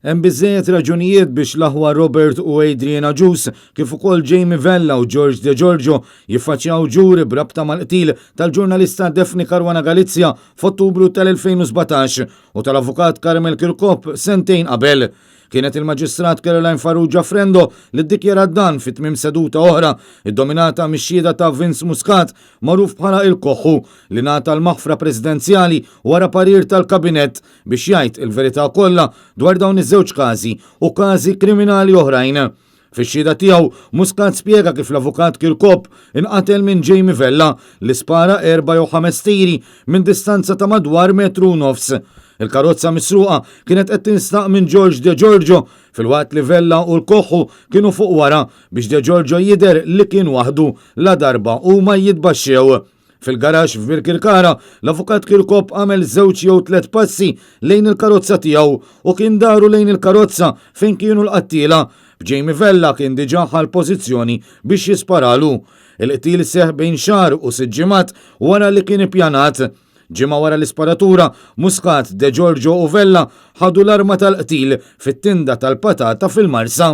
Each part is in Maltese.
Hemm biżżejjed raġunijiet biex l-aħwa Robert u Adrian Agius, kif ukoll Jamie Vella u George Degiorgio jiffaċċjaw ġuri b'rabta mal-qtil tal-ġurnalista Daphne Caruana Galizia f'Ottubru tal-2017 u tal-avukat Carmel Kirkop sentejn qabel. Kienet il-Maġistrat Caroline Farrugia Frendo li ddikjarat dan fi tmiem seduta oħra iddominata mix-xhieda ta' Vince Muscat magħruf bħala il-Koħħu li ngħata l-maħfra presidenzjali wara parir tal-Kabinett biex jgħid il-verità kollha dwar dawn iż-żewġ każi u każi kriminali oħrajn. Fix-xhieda tiegħu, Muscat spjega kif l-avukat Kirkop inqatel minn Jamie Vella li spara erba' jew ħames tiri minn distanza ta' madwar metru u nofs. Il-karozza misruqa kienet qed tinstaq minn George De Giorgio filwaqt li Vella u l-Koħħu kienu fuq wara biex De Giorgio jidher li kien waħdu ladarba huma jitbaxxew. Fil-garaxx f'Birkirkara, l-Avukat Kirkop għamel żewġ jew tlett passi lejn il-karozza tiegħu u kien daru lejn il-karozza fejn kienu l-qattiela, b'Jamie Vella kien diġà ħa l-pożizzjoni biex jisparalu. Il-qtil seħħ bejn xahar u sitt ġimgħat wara li kien ippjanat. Ġimgħa wara l-isparatura, Muscat, De Giorgio u Vella ħadu l-arma tal-qtil fit-tinda tal-patata fil-Marsa.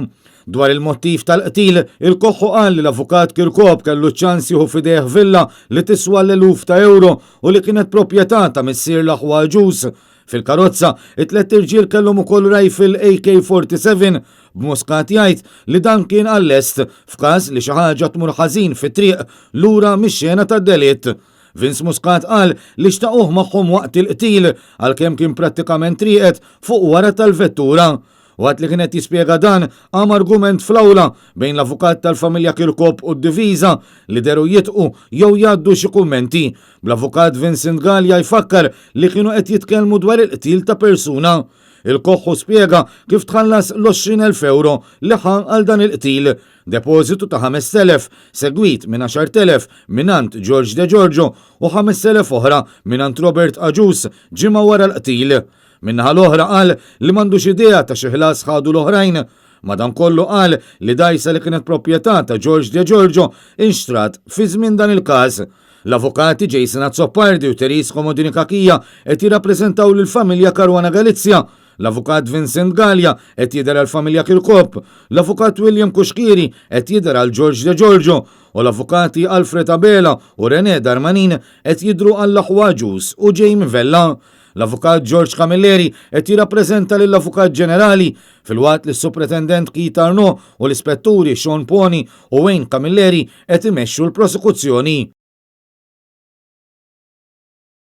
Dwar il-mottiv tal-qtil, il-Koħħu qal li l-Avukat Kirkop kellu ċ-ċans jieħu f'idejh villa li tiswa l-eluf ta' ewro u li kienet proprjetà ta' missier l-aħwa Agius. Fil-karozza, it-tlett irġiel kellhom ukoll rifle AK-47, b'Muscat jgħid li dan kien għal-lest f'każ li xi ħaġa tmur ħażin fit-triq lura mix-xena tad-delitt. Vince Muscat qal li xtaquh magħhom waqt il-qtil għalkemm kien prattikament rieqed fuq wara tal-vettura. Waqt li kien qed jispjega dan, qam argument fl-awla bejn l-avukat tal-familja Kirkop u d-difiża li dehru jidqu jew jgħaddu xi kummenti, bl-avukat Vincent Galea jfakkar li kienu qed jitkellmu dwar il-qtil ta' persuna. Il-Koħħu spjega kif tħallas l-20,000 ewro li ħa għal dan il-qtil, depożitu ta' 5,000 segwit minn 10,000 mingħand George De Giorgio u 5,000 oħra mingħand Robert Agius ġimgħa wara l-qtil. Min-naħa l-oħra qal li m'għandux idea ta' xi ħlas ħadu l-oħrajn. Madankollu qal li dgħajsa li kienet proprjetà ta' George De Giorgio inxtrat fi żmien dan il-każ. L-avukati Jason Azzopardi u Therese Comodini Cachia qed jirrappreżentaw lill-familja Caruana Galizia. L-Avukat Vincent Galea qed jidher għall-familja Kirkop, l-Avukat William Cuschieri qed jidher għal George De Giorgio u l-Avukati Alfred Abela u Rene Darmanin qed jidhru għall-aħwa Agius u Jamie Vella. L-Avukat George Camilleri qed jirrappreżenta lill-Avukat Ġenerali filwaqt li s-Supretendent Keith Arnaud u l-Ispetturi Sean Poni u Wayne Camilleri qed imexxu l-prosekuzzjoni.